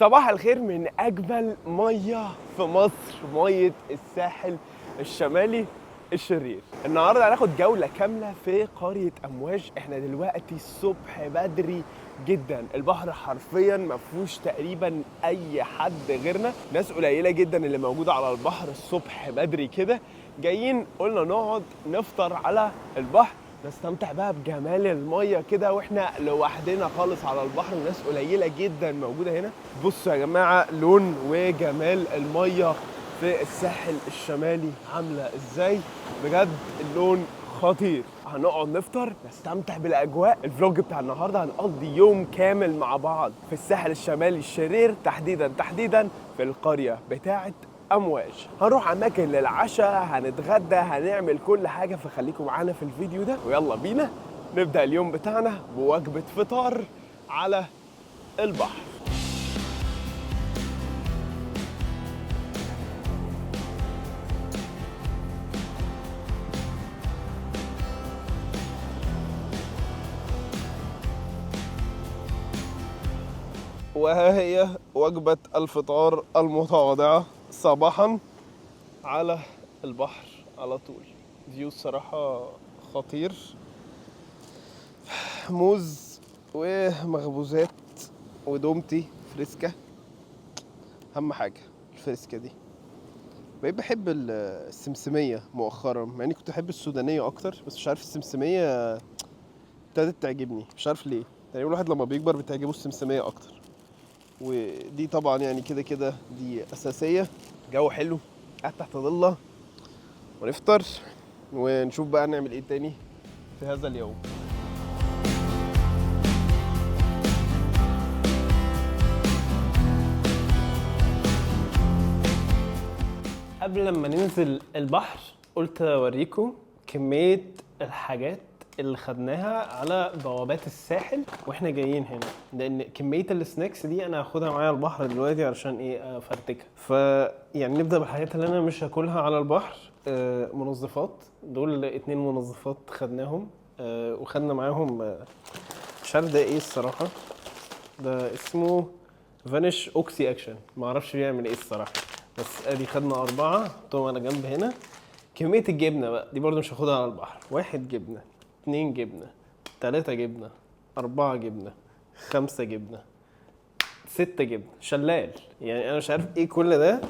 صباح الخير من اجمل مية في مصر، مية الساحل الشمالي الشرير. النهارده هناخد جولة كاملة في قرية امواج. احنا دلوقتي الصبح بدري جدا، البحر حرفيا ما فيهوش تقريبا اي حد غيرنا، ناس قليله جدا اللي موجودة على البحر الصبح بدري كده. جايين قلنا نقعد نفطر على البحر، نستمتع بقى بجمال المية كده واحنا لوحدنا خالص على البحر، وناس قليله جدا موجودة هنا. بصوا يا جماعة لون وجمال المية في الساحل الشمالي عامله ازاي، بجد اللون خطير. هنقعد نفطر نستمتع بالاجواء. ال vlog بتاع النهارده هنقضي يوم كامل مع بعض في الساحل الشمالي الشرير، تحديدا في القرية بتاعه امواج. هنروح اماكن للعشاء، هنتغدى، هنعمل كل حاجة، فخليكم معانا في الفيديو ده ويلا بينا نبدا اليوم بتاعنا بوجبه فطار على البحر. وها هي وجبة الفطار المتواضعة صباحا على البحر على طول. view الصراحة خطير، موز ومخبوزات ودومتي فريسكا، أهم حاجة الفريسكا دي. بقيت بحب السمسمية مؤخرا، مع إني كنت بحب السودانية أكتر، بس مش عارف السمسمية ابتدت تعجبني، مش عارف ليه. تقريبا الواحد لما بيكبر بتعجبه السمسمية أكتر. ودي طبعا يعني كده كده دي أساسية. جو حلو، قاعد تحت ضلة ونفطر ونشوف بقى نعمل ايه تاني في هذا اليوم. قبل لما ننزل البحر قلت اوريكم كمية الحاجات اللي خدناها على بوابات الساحل واحنا جايين هنا، لان كمية ال snacks دي انا هاخدها معايا البحر دلوقتي علشان ايه، افرتكها. فيعني نبدا بالحاجات اللي انا مش هاكلها على البحر. منظفات، دول 2 منظفات خدناهم، وخدنا معاهم، مش عارف ده ايه الصراحة، ده اسمه Vanish Oxy Action، ما اعرفش بيعمل ايه الصراحة، بس ادي خدنا 4 حطهم على جنب هنا. كمية الجبنة بقى دي برضو مش هاخدها على البحر، 1 جبنه، 2 جبنه، 3 جبنه، 4 جبنه، 5 جبنه، 6 جبنه، شلال. يعني انا مش عارف ايه كل ده،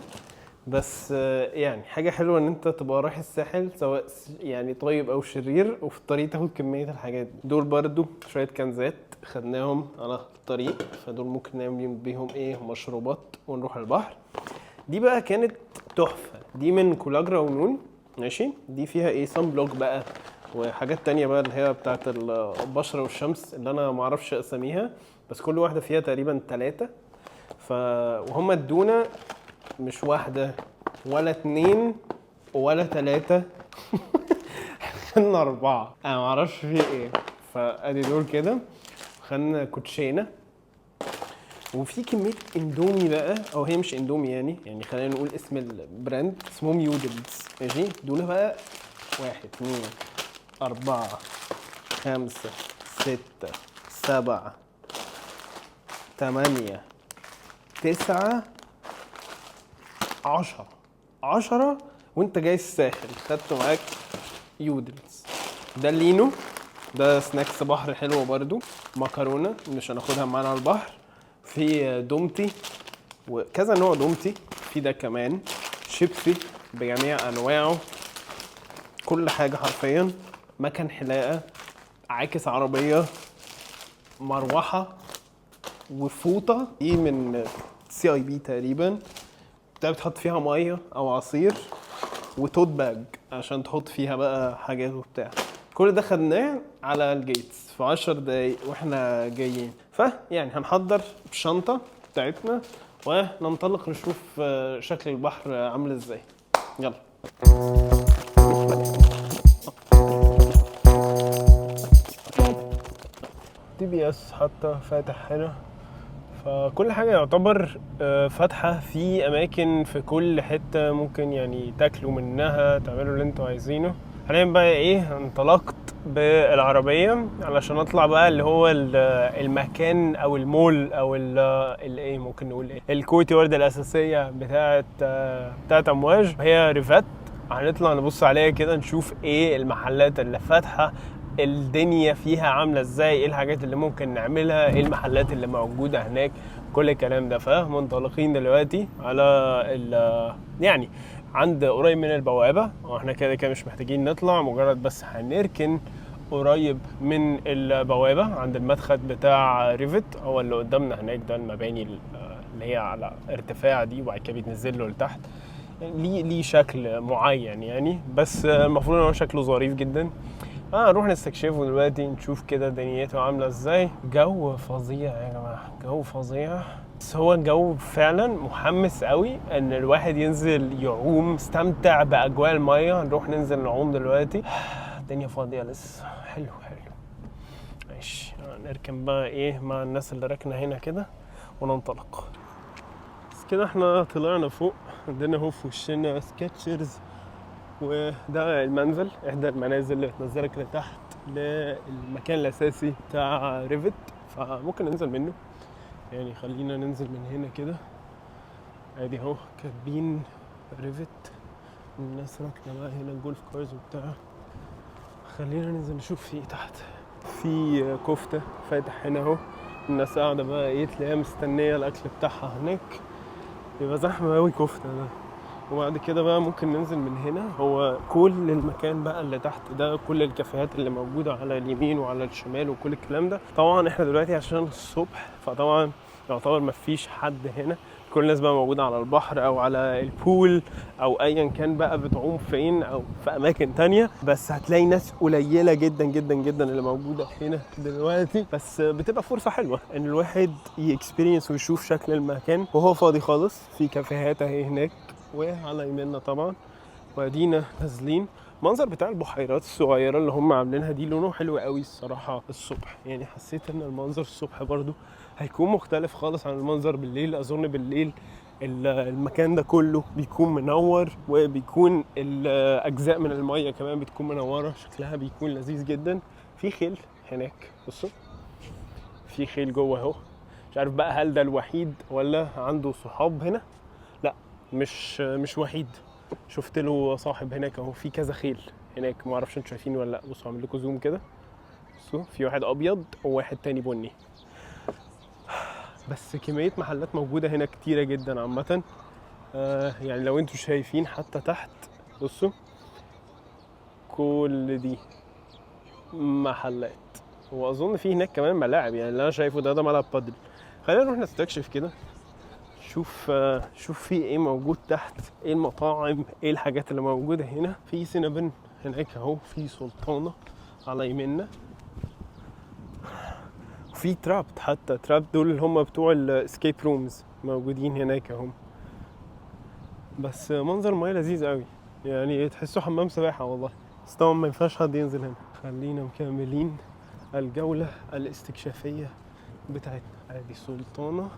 بس يعني حاجة حلوة ان انت تبقى رايح الساحل سواء يعني طيب او شرير، وفي الطريق تاخد كمية الحاجات دي. دول برضو شوية كنزات خدناهم على الطريق، فدول ممكن نعمل بيهم ايه، مشروبات ونروح البحر. دي بقى كانت تحفة، دي من كولاجرا ونون، ماشي. دي فيها ايه، sun block بقى وحاجات تانية بقى اللي هي بتاعت البشرة والشمس اللي انا معرفش اساميها، بس كل واحدة فيها تقريبا 3. وهم ادونا مش واحدة ولا 2 ولا 3، خدنا 4، انا معرفش في ايه. فادي دول كده. خدنا كوتشينة، وفي كمية اندومي بقى، او هي مش اندومي يعني خلينا نقول اسم ال brand، اسمهم يودلز، ماشي. دول بقى 1 2 4 5 6 7 8 9 10، 10 وانت جاي الساحل خدت معاك يودلز. ده لينو، ده snacks بحر حلو برضو. مكرونة مش هناخدها معانا على البحر. في دومتي وكذا نوع دومتي، في ده كمان شيبسي بجميع انواعه، كل حاجة حرفيا. مكان حلاقة، عاكس عربية، مروحة، وفوطة دي من CIB تقريبا، بتاع بتحط فيها مية او عصير، و tote bag عشان تحط فيها بقى حاجات وبتاع. كل ده خدناه على ال gates في 10 دقايق واحنا جايين. فيعني هنحضر الشنطة بتاعتنا وننطلق نشوف، شكل البحر عامل ازاي. يلا. TBS حتى فاتح هنا، فكل حاجة يعتبر، فاتحة في أماكن في كل حتة ممكن تاكلوا منها، تعملوا اللي انتوا عايزينه. حاليا بقى انطلقت بالعربية علشان اطلع بقى اللي هو المكان او المول او ايه ممكن نقول ايه، ال courtyard الاساسية بتاعت امواج، هي ريفات. هنطلع نبص عليها كده، نشوف ايه المحلات اللي فاتحة، الدنيا فيها عاملة ازاي، ايه الحاجات اللي ممكن نعملها، ايه المحلات اللي موجودة هناك، كل الكلام ده. فمنطلقين دلوقتي على ال يعني عند قريب من البوابة، واحنا كده كده مش محتاجين نطلع، مجرد بس هنركن قريب من البوابة عند المدخل بتاع ريفت، هو اللي قدامنا هناك ده، المباني اللي هي على ارتفاع دي، وبعد كده بيتنزل له لتحت. ليه شكل معين يعني، بس المفروض ان هو شكله ظريف جدا. نروح نستكشفه دلوقتي، نشوف كده دنيته عاملة ازاي. جو فظيع يا جماعة، جو فظيع. بس هو الجو فعلا محمس قوي ان الواحد ينزل يعوم، استمتع باجواء المية. نروح ننزل نعوم دلوقتي، الدنيا فاضية لسه. حلو حلو، ماشي. نركن بقى ايه مع الناس اللي راكنة هنا كده وننطلق. بس كده احنا طلعنا فوق، عندنا اهو في وشنا Skechers، وده المنزل، احدى المنازل اللي بتنزلك لتحت للمكان الاساسي بتاع ريفت، فممكن ننزل منه يعني. خلينا ننزل من هنا كده. ادي اهو كاتبين ريفت، الناس راكنه بقى هنا ال golf cars وبتاع. خلينا ننزل نشوف في ايه تحت. في كفته فاتح هنا اهو، الناس قاعدة بقى ايه، تلاقيها مستنيه الاكل بتاعها هناك، يبقى زحمة قوي كفته ده. وبعد كده بقى ممكن ننزل من هنا. هو كل المكان بقى اللي تحت ده، كل الكافيهات اللي موجودة على اليمين وعلى الشمال وكل الكلام ده. طبعا احنا دلوقتي عشان الصبح، فطبعا يعتبر مفيش حد هنا، كل الناس بقى موجودة على البحر او على ال pool او ايا كان بقى بتعوم فين او في اماكن تانية، بس هتلاقي ناس قليلة جدا جدا جدا اللي موجودة هنا دلوقتي. بس بتبقى فرصة حلوة ان الواحد ي experience ويشوف شكل المكان وهو فاضي خالص. في كافيهات اهي هناك وعلى يميننا طبعا، وادينا نازلين. المنظر بتاع البحيرات الصغيرة اللي هم عاملينها دي لونه حلو قوي الصراحة الصبح، يعني حسيت ان المنظر الصبح برضو هيكون مختلف خالص عن المنظر بالليل. اظن بالليل المكان ده كله بيكون منور، وبيكون الاجزاء من المية كمان بتكون منورة، شكلها بيكون لذيذ جدا. في خيل هناك، بصوا في خيل جوه اهو، مش عارف بقى هل ده الوحيد ولا عنده صحاب هنا. لا مش وحيد، شفت له صاحب هناك اهو، في كذا خيل هناك، ما اعرفش انتوا شايفين ولا لا. بصوا اعمل لكم zoom كده، بصوا في واحد ابيض وواحد تاني بني. بس كمية محلات موجودة هنا كتيرة جدا عامة. يعني لو انتوا شايفين حتى تحت، بصوا كل دي محلات، واظن في هناك كمان ملاعب، يعني اللي انا شايفه ده ملعب بادل. خلينا نروح نستكشف كده، شوف في ايه موجود تحت، ايه المطاعم، ايه الحاجات اللي موجودة هنا. في سينابن هناك اهو، في سلطانة على يميننا، في Trapped، حتى Trapped دول اللي هم بتوع ال escape rooms موجودين هناك اهم. بس منظر المية لذيذ قوي، يعني تحسه حمام سباحة والله، بس طبعا ما ينفعش حد ينزل هنا. خلينا مكملين الجولة الاستكشافية بتاعتنا. ادي سلطانة،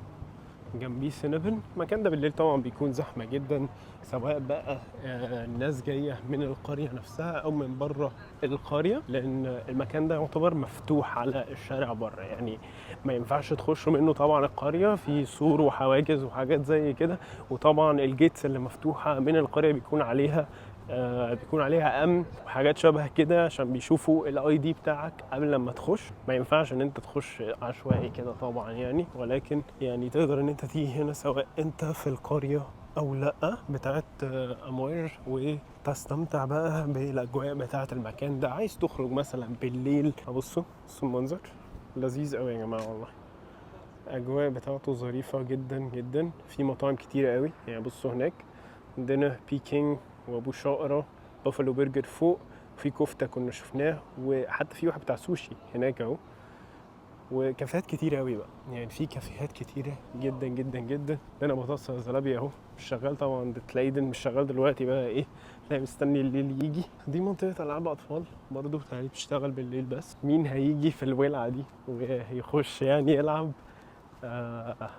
جنبيه سينابن. المكان ده بالليل طبعا بيكون زحمة جدا، سواء بقى الناس جاية من القرية نفسها أو من بره القرية، لأن المكان ده يعتبر مفتوح على الشارع بره، يعني ما ينفعش تخشوا منه طبعا القرية، في سور وحواجز وحاجات زي كده. وطبعا ال gates اللي مفتوحة من القرية بيكون عليها امن وحاجات شبه كده، عشان بيشوفوا ال ID بتاعك قبل لما تخش. ما ينفعش ان انت تخش عشوائي كده طبعا يعني، ولكن يعني تقدر ان انت تيجي هنا سواء انت في القرية او لا بتاعت امواج، وتستمتع بقى بالاجواء بتاعت المكان ده. عايز تخرج مثلا بالليل، بصوا بصوا المنظر لذيذ قوي يا جماعة والله، الاجواء بتاعته ظريفة جدا جدا. في مطاعم كتيرة قوي يعني، بصوا هناك عندنا بيكينج وابو شقرة، Buffalo Burger فوق، في كفته كنا شفناه، وحتى في واحد بتاع سوشي هناك اهو، وكافيهات كتيرة قوي بقى، يعني في كافيهات كتيرة جدا جدا جدا. هنا بطاطس زلابيا اهو، مش شغال طبعا، تلاقيه ده مش شغال دلوقتي بقى ايه، تلاقي مستني الليل يجي. دي منطقة العاب اطفال برضو، بتهيألي بتشتغل بالليل، بس مين هيجي في الولعة دي ويخش يعني يلعب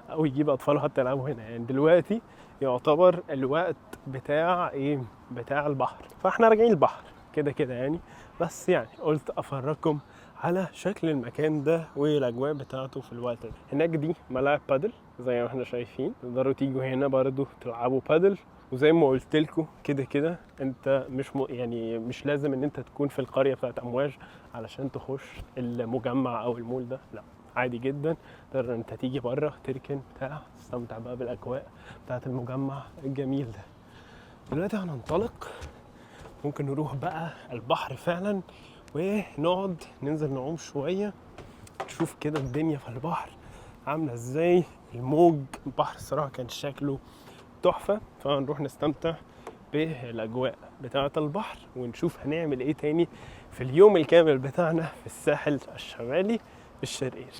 او يجيب اطفاله حتى يلعبوا هنا؟ يعني دلوقتي يعتبر الوقت بتاع ايه، بتاع البحر، فاحنا راجعين البحر. كده كده يعني، بس يعني قلت افرجكم على شكل المكان ده والاجواء بتاعته في الوقت ده. هناك دي ملاعب بادل زي ما احنا شايفين، تقدروا تيجوا هنا برضو تلعبوا بادل. وزي ما قلت لكم كده كده انت مش يعني مش لازم ان انت تكون في القرية بتاعت امواج علشان تخش المجمع او المول ده، لا عادي جدا تقدر انت تيجي بره تركن بتاع تستمتع بقى بالاجواء بتاعت المجمع الجميل ده. دلوقتي هننطلق، ممكن نروح بقى البحر فعلا ونقعد ننزل نعوم شوية، نشوف كده الدنيا في البحر عامله ازاي. الموج البحر الصراحة كان شكله تحفة، فهنروح نستمتع بالاجواء بتاعه البحر ونشوف هنعمل ايه تاني في اليوم الكامل بتاعنا في الساحل الشمالي الشرير.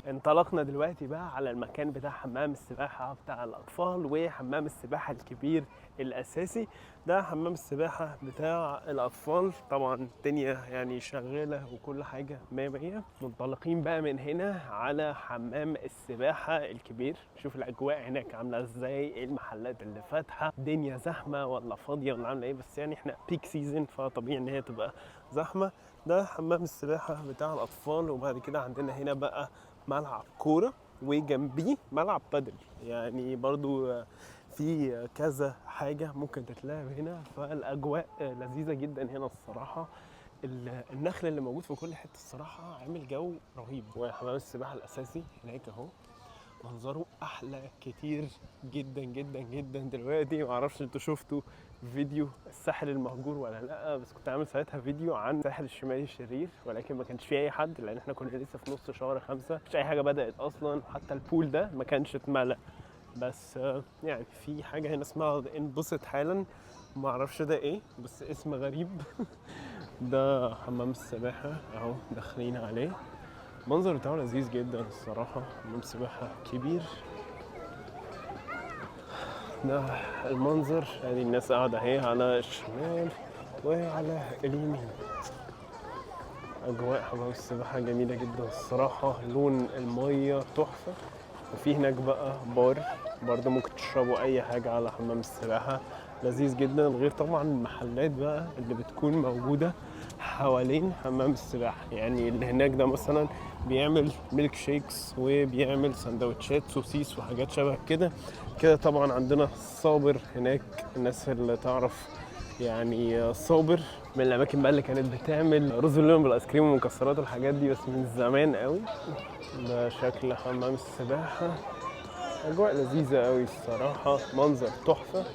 انطلقنا دلوقتي بقى على المكان بتاع حمام السباحة بتاع الأطفال وحمام السباحة الكبير الأساسي. ده حمام السباحة بتاع الأطفال، طبعا الدنيا يعني شغالة وكل حاجة مية مية. منطلقين بقى من هنا على حمام السباحة الكبير، شوف الأجواء هناك عاملة ازاي، ايه المحلات اللي فاتحة، الدنيا زحمة ولا فاضية ولا عاملة ايه، بس يعني احنا peak season فطبيعي ان هي تبقى زحمة. ده حمام السباحة بتاع الأطفال، وبعد كده عندنا هنا بقى ملعب كورة وجنبيه ملعب بادل، يعني برضو في كذا حاجة ممكن تتلعب هنا، فالأجواء لذيذة جدا هنا الصراحة. النخل اللي موجود في كل حتة الصراحة عامل جو رهيب. وحمام السباحة الأساسي هناك أهو، منظره أحلى كتير جدا جدا جدا دلوقتي. معرفش انتوا شفتوا فيديو الساحل المهجور ولا لا، بس كنت عامل ساعتها فيديو عن الساحل الشمالي الشرير، ولكن ما كانش فيه اي حد لان احنا كنا لسه في نص شهر 5، مش اي حاجة بدات اصلا، حتى ال pool ده ما كانش اتملى. بس يعني في حاجة هنا اسمها انبسط حالا، ما اعرفش ده ايه بس اسم غريب. ده حمام السباحة اهو داخلين عليه، المنظر بتاعه لذيذ جدا الصراحة، حمام سباحة كبير. ده المنظر، ادي الناس قاعدة اهي على الشمال وعلى اليمين. اجواء حمام السباحة جميلة جدا الصراحة، لون المية تحفة. وفي هناك بقى بار برضه ممكن تشربوا اي حاجة على حمام السباحة، لذيذ جدا. غير طبعا المحلات بقى اللي بتكون موجودة حوالين حمام السباحة، يعني اللي هناك ده مثلا بيعمل milk shakes وبيعمل سندوتشات سوسيس وحاجات شبه كده كده. طبعا عندنا صابر هناك، الناس اللي تعرف يعني صابر من الاماكن بقى اللي كانت بتعمل رز باللبن بالايس كريم ومكسرات والحاجات دي، بس من زمان قوي. ده شكل حمام السباحة، اجواء لذيذة قوي الصراحة، منظر تحفة.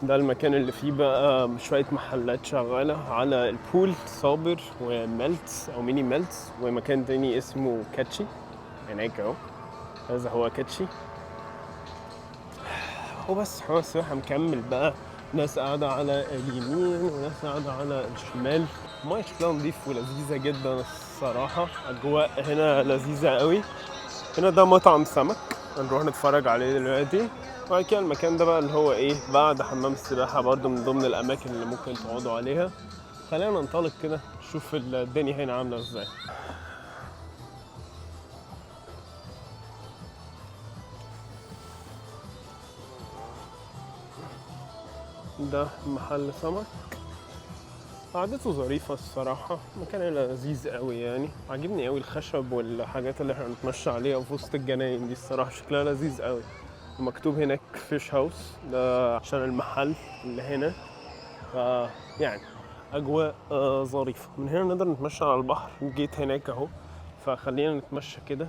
ده المكان اللي فيه بقى شوية محلات شغالة على ال pool، صابر وميلتس أو ميني ميلتس، ومكان تاني اسمه كاتشي هناك أهو، هذا هو كاتشي. وبس حمام السباحة مكمل بقى، ناس قاعدة على اليمين وناس قاعدة على الشمال. المية شكلها نضيف ولذيذة جدا الصراحة، أجواء هنا لذيذة قوي. هنا ده مطعم سمك هنروح نتفرج عليه دلوقتي. وبعد كده المكان ده بقى اللي هو ايه بعد حمام السباحة، برضو من ضمن الأماكن اللي ممكن تقعدوا عليها. خلينا ننطلق كده نشوف الدنيا هنا عاملة ازاي. ده محل سمك، قعدته ظريفة الصراحة، مكان لذيذ قوي يعني، عاجبني قوي الخشب والحاجات اللي احنا بنتمشى عليها في وسط الجناين دي، الصراحة شكلها لذيذ قوي. مكتوب هناك fish house، ده عشان المحل اللي هنا، ف يعني اجواء ظريفة. من هنا نقدر نتمشى على البحر، جيت هناك اهو، فخلينا نتمشى كده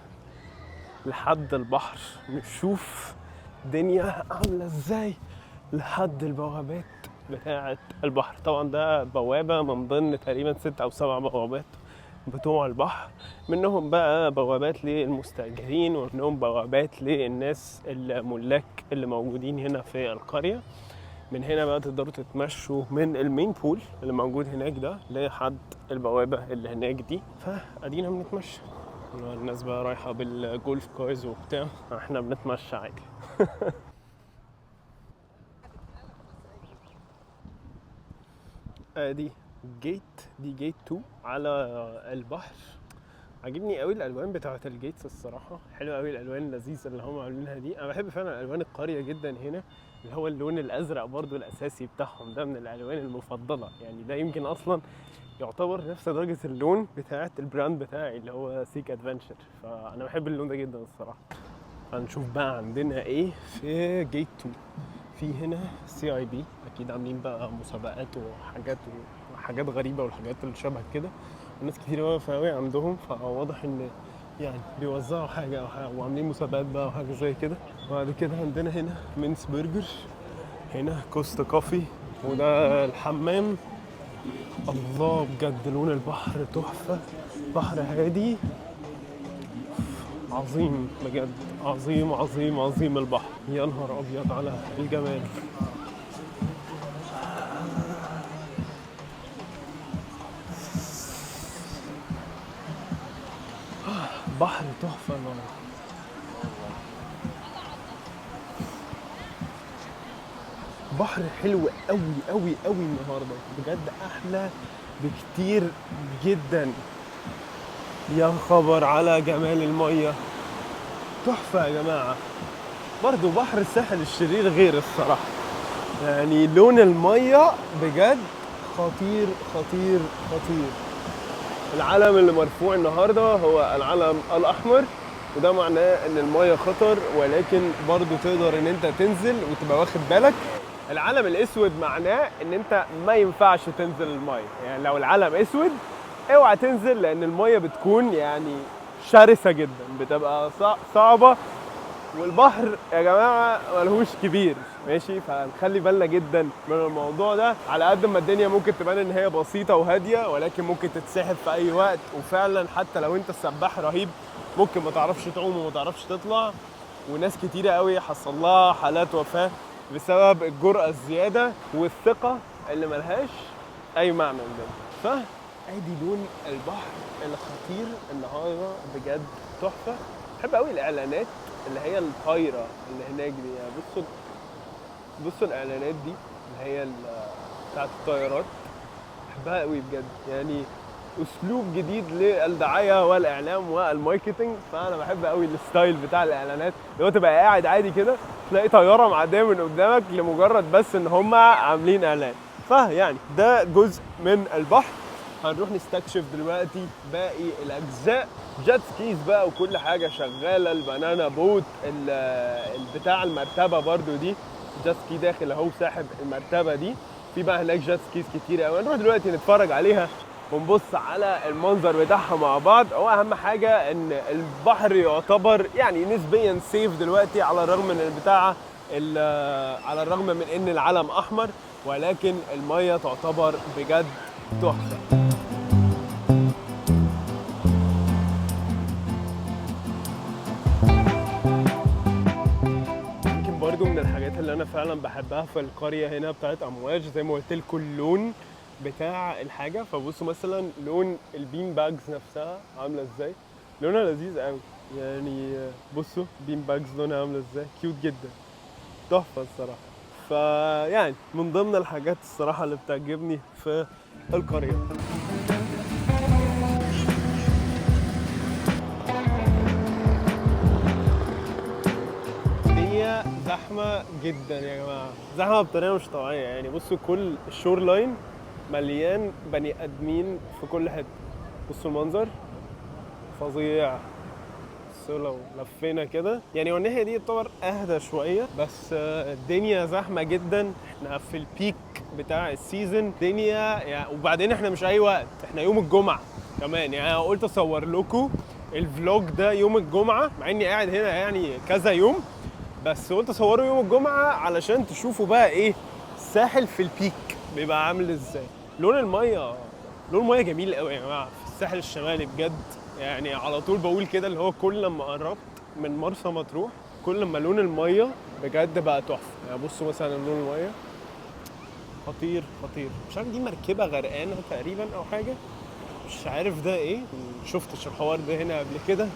لحد البحر نشوف الدنيا عاملة ازاي لحد البوابات بتاعة البحر. طبعا ده بوابة من ضمن تقريبا 6 أو 7 بوابات بتوع البحر، منهم بقى بوابات للمستأجرين ومنهم بوابات للناس الملاك اللي موجودين هنا في القرية. من هنا بقى تقدروا تتمشوا من ال main pool اللي موجود هناك ده لحد البوابة اللي هناك دي. فأدينا بنتمشى، الناس بقى رايحة بال golf cars وبتاع، احنا بنتمشى عادي. ادي gate، دي gate 2 على البحر. عاجبني قوي الالوان بتاعه ال gates الصراحة، حلوة قوي الالوان اللذيذة اللي هم عاملينها دي. انا بحب فعلا الوان القرية جدا هنا، اللي هو اللون الازرق برضو الاساسي بتاعهم ده من الالوان المفضلة. يعني ده يمكن اصلا يعتبر نفس درجه اللون بتاعه ال brand بتاعي اللي هو Seek Adventure، فانا بحب اللون ده جدا الصراحة. هنشوف بقى عندنا ايه في gate 2. في هنا CIB، اكيد عاملين بقى مسابقات وحاجات غريبة والحاجات اللي شبه كده، وناس كتير واقفة قوي عندهم، فواضح ان يعني بيوزعوا حاجة او حاجة وعاملين مسابقات بقى وحاجه زي كده. وبعد كده عندنا هنا Mints Burger، هنا Costa Coffee، وده الحمام. الله بجد لون البحر تحفة، بحر هادي عظيم بجد، عظيم عظيم عظيم البحر. يا نهار ابيض على الجمال. بحر تحفة النهارده. بحر حلو قوي قوي قوي النهارده بجد، احلى بكتير جدا. يا خبر على جمال المية، تحفة يا جماعة. برضو بحر الساحل الشرير غير الصراحة، يعني لون المية بجد خطير خطير خطير. العلم اللي مرفوع النهارده هو العلم الاحمر، وده معناه ان المية خطر، ولكن برضو تقدر ان انت تنزل وتبقى واخد بالك. العلم الاسود معناه ان انت ما ينفعش تنزل المية، يعني لو العلم اسود اوعى تنزل، لان المية بتكون يعني شرسة جدا، بتبقى صعبة، والبحر يا جماعة ملهوش كبير، ماشي؟ فنخلي بالنا جدا من الموضوع ده. على قد ما الدنيا ممكن تبان ان هي بسيطة وهاديه، ولكن ممكن تتسحب في اي وقت. وفعلا حتى لو انت السباح رهيب ممكن ما تعرفش تعوم وما تعرفش تطلع، وناس كتيرة قوي حصل لها حالات وفاه بسبب الجرأة الزيادة والثقة اللي ملهاش اي معنى بجد. فادي لون البحر الخطير النهارده بجد تحفة. بحب قوي الاعلانات اللي هي الطايره اللي هناك دي، يعني بصوا الاعلانات دي اللي هي بتاعت الطيارات، بحبها قوي بجد. يعني اسلوب جديد للدعايه والاعلام وال marketing، فانا بحب قوي ال style بتاع الاعلانات اللي هو تبقى قاعد عادي كده تلاقي طيارة معدية من قدامك لمجرد بس ان هم عاملين اعلان. فيعني ده جزء من البحر. هنروح نستكشف دلوقتي باقي الاجزاء. jet skis بقى وكل حاجة شغالة، ال banana boat، البتاع المرتبة برضو دي، jet ski داخل اهو ساحب المرتبة دي. في بقى هناك jet skis كتير قوي، هنروح دلوقتي نتفرج عليها ونبص على المنظر بتاعها مع بعض. هو اهم حاجة ان البحر يعتبر يعني نسبيا safe دلوقتي، على الرغم من البتاع على الرغم من ان العلم احمر، ولكن المية تعتبر بجد تحفة. يمكن برضو من الحاجات اللي انا فعلا بحبها في القرية هنا بتاعت امواج زي ما قلت لكم اللون بتاع الحاجة. فبصوا مثلا لون ال bean bags نفسها عامله ازاي، لونها لذيذ قوي. يعني بصوا bean bags لونها عامله ازاي، cute جدا، تحفة الصراحة. فيعني من ضمن الحاجات الصراحة اللي بتعجبني في القرية. الدنيا زحمة جدا يا جماعة، زحمة بطريقة مش طبيعية. يعني بصوا كل ال shoreline مليان بني ادمين في كل حتة. بصوا المنظر فظيع. بصوا لو لفينا كده، يعني هو الناحية دي يعتبر اهدى شوية، بس الدنيا زحمة جدا. احنا في ال peak بتاع ال season، دنيا يعني. وبعدين احنا مش اي وقت، احنا يوم الجمعة كمان. يعني انا قلت اصور لكم ال vlog ده يوم الجمعة مع اني قاعد هنا يعني كذا يوم، بس قلت اصوره يوم الجمعة علشان تشوفوا بقى ايه الساحل في ال peak بيبقى عامل ازاي. لون المية جميل قوي يا جماعة في الساحل الشمالي بجد. يعني على طول بقول كده، اللي هو كل لما قربت من مرسى مطروح كل ما لون المية بجد بقى تحفة. يعني بصوا مثلا لون المية خطير خطير. مش عارف دي مركبة غرقانة تقريبا او حاجة، مش عارف ده ايه، شفتش الحوار ده هنا قبل كده.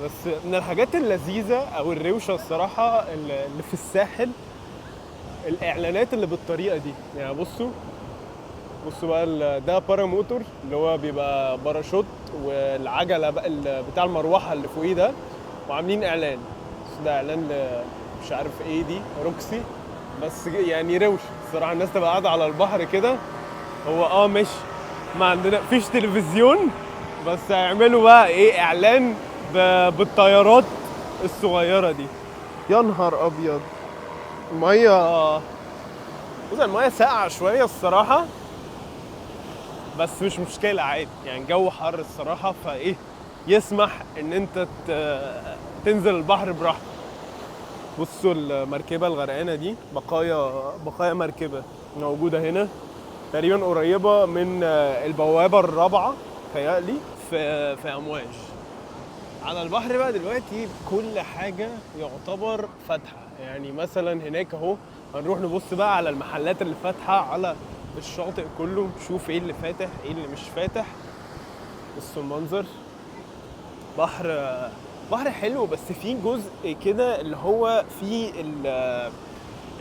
بس من الحاجات اللذيذة او الروشه الصراحة اللي في الساحل الاعلانات اللي بالطريقة دي. يعني بصوا بصوا بقى ده paramotor اللي هو بيبقى باراشوت، والعجلة بقى بتاع المروحة اللي فوقيه ده، وعاملين اعلان. بس ده اعلان مش عارف ايه دي، روكسي، بس يعني روش الصراحة. الناس تبقى قاعدة على البحر كده، هو مش ما عندنا فيش تلفزيون، بس هيعملوا بقى ايه اعلان بالطيارات الصغيرة دي. يا نهار ابيض، المية، بص المية ساقعه شوية الصراحة، بس مش مشكلة عادي يعني، الجو حر الصراحة، فايه يسمح ان انت تنزل البحر براحتك. بصوا المركبة الغرقانه دي، بقايا مركبة موجودة هنا تقريبا، قريبه من البوابة الرابعة تهيألي في امواج. على البحر بقى دلوقتي كل حاجة يعتبر فاتحة، يعني مثلا هناك اهو هنروح نبص بقى على المحلات اللي فاتحة على الشاطئ كله، نشوف ايه اللي فاتح ايه اللي مش فاتح. بصوا المنظر، بحر حلو، بس فيه جزء كده اللي هو فيه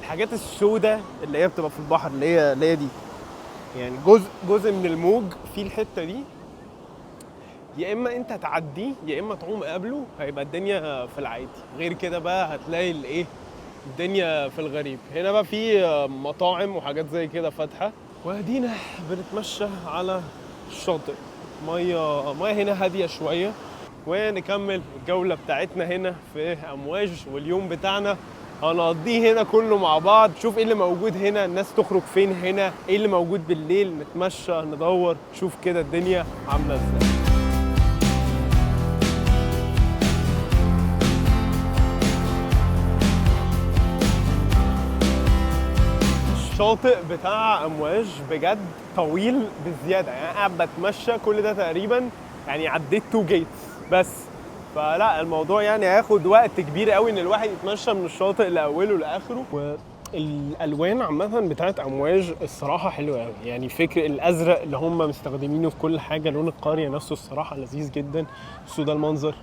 الحاجات السوداء اللي هي بتبقى في البحر، اللي هي دي يعني جزء من الموج في الحتة دي، يا اما انت تعديه يا اما تعوم قبله، هيبقى الدنيا في العادي. غير كده بقى هتلاقي الايه الدنيا في الغريب. هنا بقى في مطاعم وحاجات زي كده فاتحة، وادينا بنتمشى على الشاطئ. مية هنا هادية شوية، ونكمل الجولة بتاعتنا هنا في امواج، واليوم بتاعنا هنقضيه هنا كله مع بعض. شوف ايه اللي موجود هنا، الناس تخرج فين هنا، ايه اللي موجود بالليل، نتمشى ندور شوف كده الدنيا عامله ازاي. الشاطئ بتاع امواج بجد طويل بزيادة، يعني قاعد بتمشى كل ده تقريبا، يعني عديت 2 gates بس، فلا الموضوع يعني هياخد وقت كبير قوي ان الواحد يتمشى من الشاطئ لاوله لاخره. والالوان عامة بتاعت امواج الصراحة حلوة قوي، يعني فكر الازرق اللي هم مستخدمينه في كل حاجة، لون القرية نفسه الصراحة لذيذ جدا. بصوا ده المنظر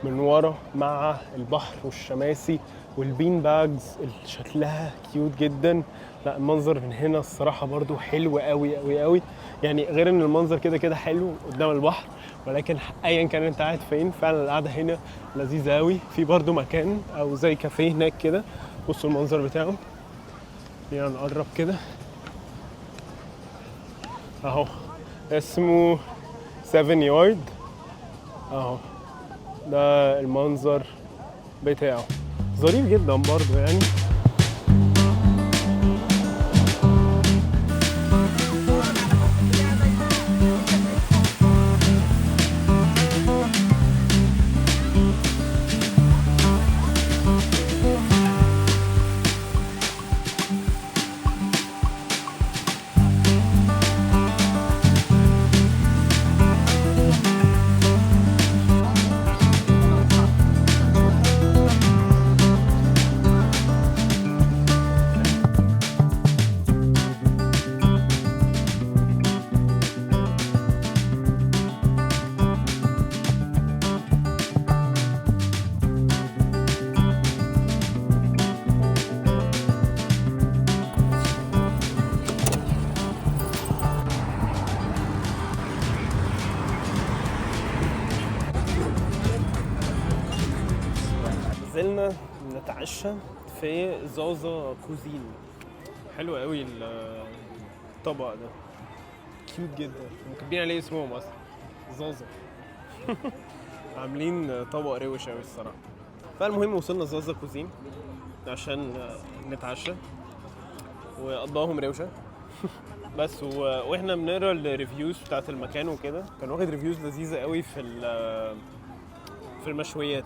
من ورا مع البحر والشماسي وال bean bags اللي شكلها cute جدا. لا المنظر من هنا الصراحة برضو حلو قوي قوي قوي، يعني غير ان المنظر كده كده حلو قدام البحر، ولكن ايا كان انت قاعد فين فعلا القعدة هنا لذيذة قوي. في برضو مكان او زي كافيه هناك كده، بصوا المنظر بتاعه، خلينا نقرب كده اهو، اسمه 7 يارد اهو، ده المنظر بتاعه ظريف جدا برضو يعني. نزلنا نتعشى في زازا كوزين. حلو قوي الطبق ده، cute جدا، وكاتبين عليه اسمهم اصلا زازا. عاملين طبق روش قوي الصراحة. فالمهم وصلنا زازا كوزين عشان نتعشى، واطباقهم روشه. بس واحنا بنقرا ال reviews بتاعت المكان وكده، كان واخد reviews لذيذة قوي في المشويات.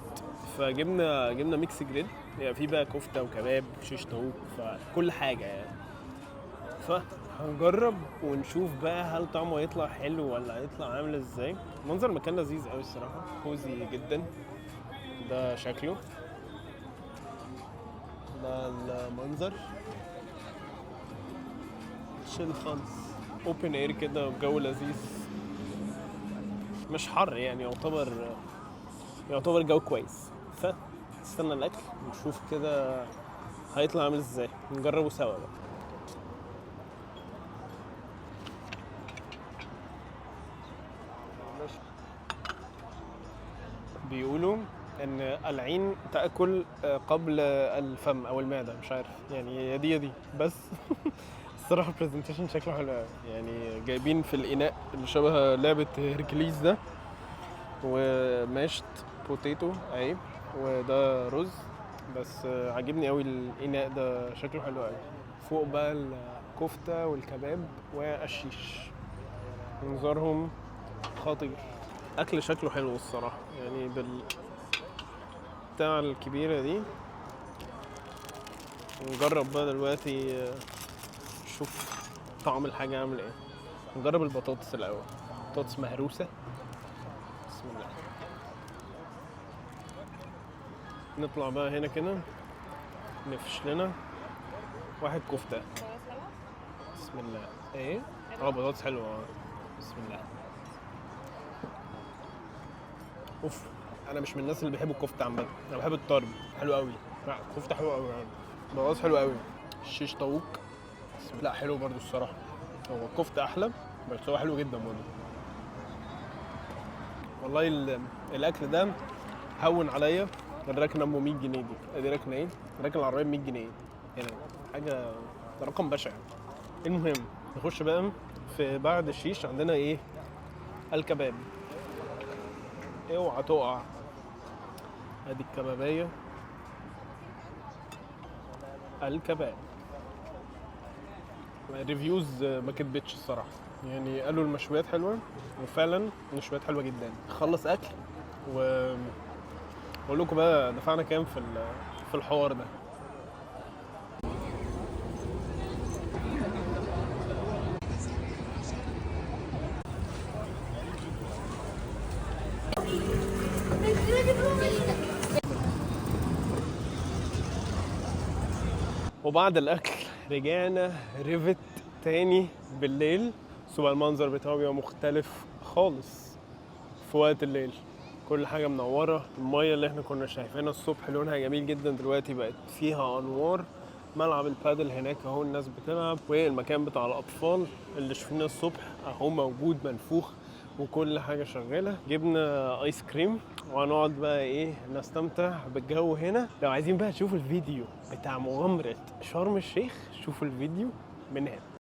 فجبنا mix grill، يعني في بقى كفته وكباب وشيش طاووق، فكل حاجة يعني. فهنجرب ونشوف بقى هل طعمه هيطلع حلو ولا هيطلع عامل ازاي. منظر المكان لذيذ قوي الصراحة، cozy جدا. ده شكله، ده المنظر chill خالص، open air كده والجو لذيذ، مش حر يعني، يعتبر جو كويس. فاستنى الاكل ونشوف كده هيطلع عامل ازاي، نجربه سوا بقى. بيقولوا ان العين تاكل قبل الفم او المعدة، مش عارف يعني، يا دي يا دي، بس الصراحة ال presentation شكله حلو قوي. يعني جايبين في الاناء اللي شبه لعبه هيركليز ده، و mashed potato اهي، وده رز. بس عاجبني قوي الاناء ده، شكله حلو قوي. فوق بقى الكفتة والكباب والشيش، منظرهم خطير. اكل شكله حلو الصراحة، يعني بال بتاع الكبيرة دي. نجرب بقى دلوقتي، نشوف طعم الحاجة عامل ايه. نجرب البطاطس الاول، بطاطس مهروسه. بسم الله. نطلع بقى هنا كده نفش لنا واحد كفته. بسم الله. ايه؟ بطاطس حلوة. بسم الله. اوف، انا مش من الناس اللي بيحبوا الكفتة عامة، انا بحب الطرب. حلو قوي. لا كفته حلوة قوي يعني، بطاطس حلو قوي. الشيش طاووق، لا حلو برضو الصراحة. هو الكفتة احلى بس هو حلو جدا برضو. والله الاكل ده هون عليا الركنه ام 100 جنيه دي. ادي ركنه ايه؟ ركنه العربية ب 100 جنيه يعني، حاجة ده رقم بشع. المهم نخش بقى في بعد الشيش عندنا ايه؟ الكباب. اوعى تقع. ادي الكبابيه، الكباب. reviews ما كدبتش الصراحة، يعني قالوا المشويات حلوة، وفعلا المشويات حلوة جدا. خلص اكل و اقول لكم بقى دفعنا كام في الحوار ده. وبعد الاكل رجعنا ريفت تاني بالليل، بس بقى المنظر بتاعه بيبقى مختلف خالص في وقت الليل. كل حاجة منورة، المية اللي احنا كنا شايفينها الصبح لونها جميل جدا، دلوقتي بقت فيها انوار. ملعب البادل هناك اهو الناس بتلعب، والمكان بتاع الاطفال اللي شفناه الصبح اهو موجود منفوخ وكل حاجة شغالة. جبنا ايس كريم وهنقعد بقى ايه نستمتع بالجو هنا. لو عايزين بقى تشوفوا الفيديو بتاع مغامرة شرم الشيخ شوفوا الفيديو من هنا.